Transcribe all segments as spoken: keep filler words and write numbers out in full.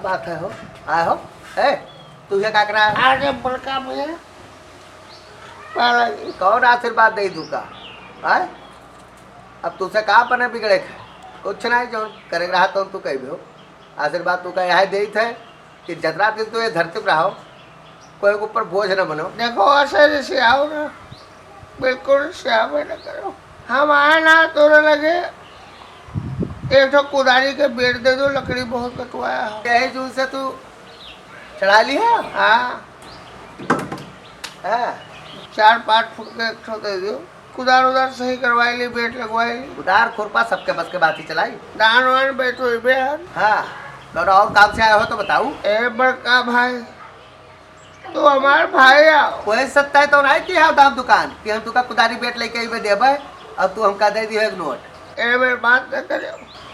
बात है हो, आए हो, ए, तू ये का करा है? अरे बड़का भैया, पाला जी। कौन आशीर्वाद दे दूँ का? आए? अब तुझसे का अपने बिगड़े थे? कुछ नहीं, जो करे रहा तो तू कह हो। आशीर्वाद तू का यह देत है कि जतरा दिन तू ये धरती पर रहो, कोई के ऊपर बोझ न बनो। देखो, ऐसे जैसे आओ ना, बिल्कुल सेवा न करो। हम आए ना तोरे लगे, एक ठो कुदारी के बेट दे दो, लकड़ी बहुत कटवाया हो। यही जून से तू चढ़ा ली है? हाँ। हाँ। चार पाँच फुट के एक ठो दे दो, कुदार उदार सही करवाई ली, बेट लगवाई ली। कुदार खुरपा सबके बस के बात ही चलाई। धान वान बैठो बे यार। हाँ, तो और काम से आए हो तो बताऊ। ए बड़का भाई, तू हमार भाई आओ। कोई सत्ता है तो नहीं कि हाँ दाम दुकान कि हम तुका कुदारी बेट लेके अइबे देबे और तू हमका दे दियो एक नोट। ए मेरे बात न करे।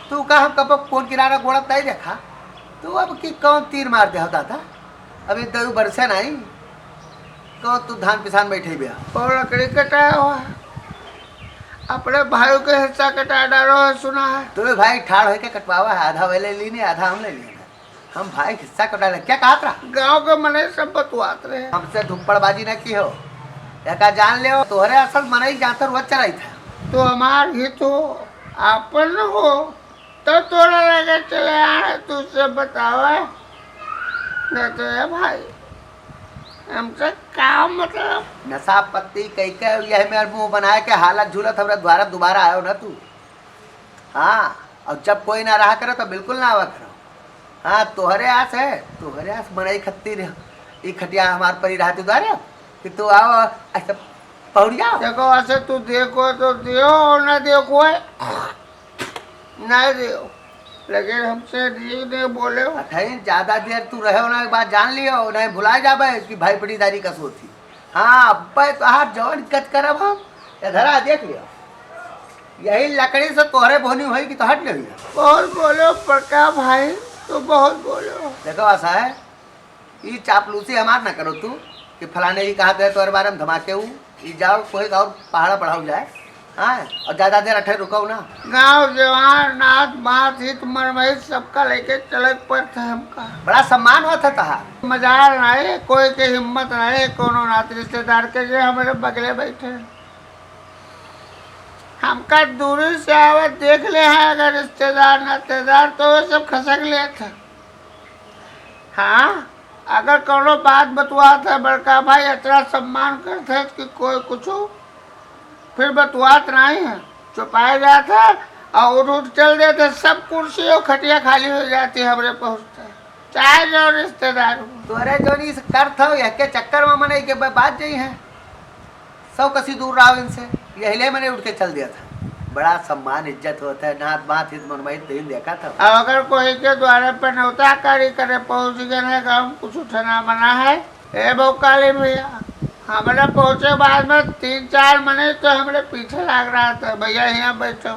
तू का हम कब कौन किनारा गोड़त नहीं देखा? तू अब की कौन तीर मार दे हो दादा? अभी दऊ बरसे नहीं, कौन तू धान पिसान बैठे बे? और लकड़ी कटाया हुआ है। अपने भाइयों के हिस्सा कटा डालो है, सुना है। तू भाई ठाड़ होके कटवावा है, आधा वे ले ली नहीं, आधा हम ले लिए। हम भाई हिस्सा कटा ले, क्या कहत रहा? गाँव के मने सब बतुआत रहे। हमसे धुप्पड़बाजी न की हो, एका जान ले, तोहरे असल मनई जातर वह चलाई था। तो हमार हित हो, आपन हो, तो तोरा लगे चले आए, तुझसे बतावे। नहीं तो ये भाई, हमसे का मतलब? नशा पत्ती कई के यह मेर मुंह बनाए के हालत झूलत हमरा द्वारा दोबारा आयो ना तू। हाँ, और जब कोई ना रहा करो तो बिल्कुल ना आवा करो। हाँ, तोहरे आस है, तोहरे आस मनई खत्ती रह। ई खटिया हमार परी रहती द्वारे कि तू आओ ऐसे पहुड़िया। देखो, ऐसे तू देखो तो दियो, और ना देखो है, ना दियो। लेकिन हमसे नहीं, नहीं बोले हो। अठई ज्यादा देर तू रहे हो ना, एक बात जान लियो, नहीं भुला जाबे कि भाई पटीदारी का सोची। हाँ, अब्बे तोहार जवन इज्जत करब हम, इधर आ देख लियो। यही लकड़ी से तोहरे बोनी होई कि तो हट नहीं। बहुत बोलो बड़का भाई, तू बहुत बोलो। देखो ऐसा है, ई चापलूसी हमार ना करो तू कि फलाने ई कहा दे तोहरे बारे में धमाके ऊ, ई जाओ कोई और पहाड़ा बढ़ाओ जाए। हाँ, और ज्यादा देर अठे रुको ना। गाँव जवान, नात बात, हित मरमहित सबका लेके चले के पड़त है हमका। बड़ा सम्मान होत है तोहार। मजाल नहीं, कोई के हिम्मत नहीं, कोनो नात रिश्तेदार के जे हमरे बगले बैठे। हमका दूरी से आवत देख ले हैं अगर रिश्तेदार नातेदार तो वो सब खसक लेत है। हाँ, अगर कोनो बात बतुआत है बड़का भाई, इतना सम्मान करत है कि कोई कुछ फिर बतुआत नहीं है, चुपाए जात है और उठ उठ चल देत है। सब कुर्सी और खटिया खाली हो जाती है हमरे पहुँचते, चाहे जो रिश्तेदार हो। तोरे जो नहीं करत हो, यह के चक्कर में मने के ब-, बात जाई है। सौ कसी दूर रहो इनसे, यही ले मैंने उठ के चल दिया था। बड़ा सम्मान इज्जत होत है, नात बात हित मनमाइत दिन देखा था। अब अगर कोई के द्वारे पे नौताकारी करे पहुँच गए हैं, गाँव में कुछ उठना मना है। ए बौकाली भैया, हमरे पहुँचे बाद में तीन चार मने तो हमरे पीछे लाग रहा था, "भैया यहाँ बैठो,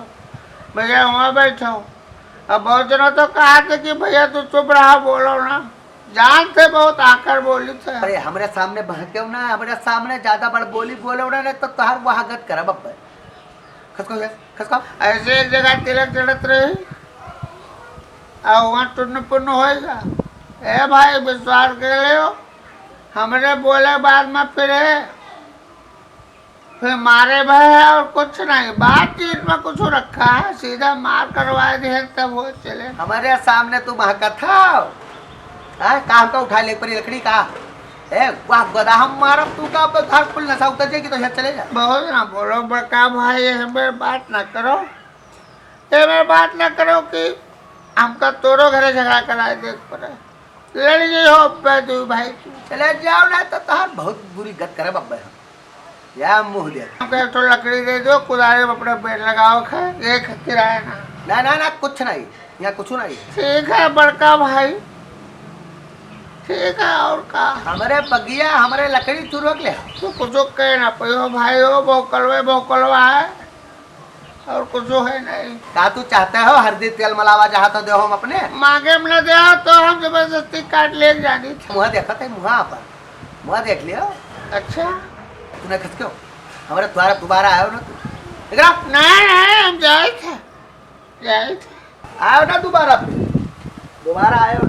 भैया वहाँ बैठो।" अब बहुत जनों तो कहा था कि "भैया तू चुप रहा, बोलो ना।" जान थे बहुत आकर बोली थे। अरे हमरे सामने बहकेव ना, हमरे सामने ज्यादा बड़ बोली बोलेव ना, नहीं तो तोहार वहाँ गत करब अब। खसको, खसको। ऐसे एक जगह तिलक चढ़त रही, और वहाँ टुन्न पुन्न होएगा। ए भाई, विश्वास कर ले हो, हमरे बोले बाद में फिर है, फिर मारे भय है और कुछ नहीं। बातचीत में कुछ रखा है, सीधा मार करवा दे तब वो चले। हमरे सामने तू बहकत हो, हाँ? काम का उठा ले परी लकड़ी का? ए, वाह, गदा हम मारब तू का, अब घर कुल नशा उतर जाएगी तो यहाँ चले जा। बहुत ना बोलो बड़का भाई, ये हमें बात ना करो, ये हमें बात ना करो कि हमका तोरो घरे झगड़ा कराए देख पड़े। लड़ गई हो अब्बे तू भाई तू। चले जाओ ना तो तोहार बहुत बुरी गत करब अब्बे हम। या मुँह दे। हमके एक ठो लकड़ी दे दो, कुदारी में अपने पेड़ लगाओ खे, एक किराया ना। ना, ना, ना, कुछ नहीं, यहाँ कुछ नहीं। ठीक है बड़का भाई, ठीक है, और का? हमरे बगिया, हमरे लकड़ी तू रोक ले। तू कुछ कहे ना पइहो भाई हो, भौकलवे भौकलवा है, और कुछ है नहीं। का तू चाहते हो हरदी तेल मलावा जहाँ तो दे हम अपने? मांगे में न दे तो हम जबरदस्ती काट ले जानी था। मुँह देखत है, मुँह पर, मुँह देख लियो। अच्छा। तूने खसके हो, हमरे द्वारा दोबारा आयो ना तू। एकरा नहीं, नहीं, हम जाए थे, जाए थे। आयो ना दोबारा फिर, दोबारा आयो।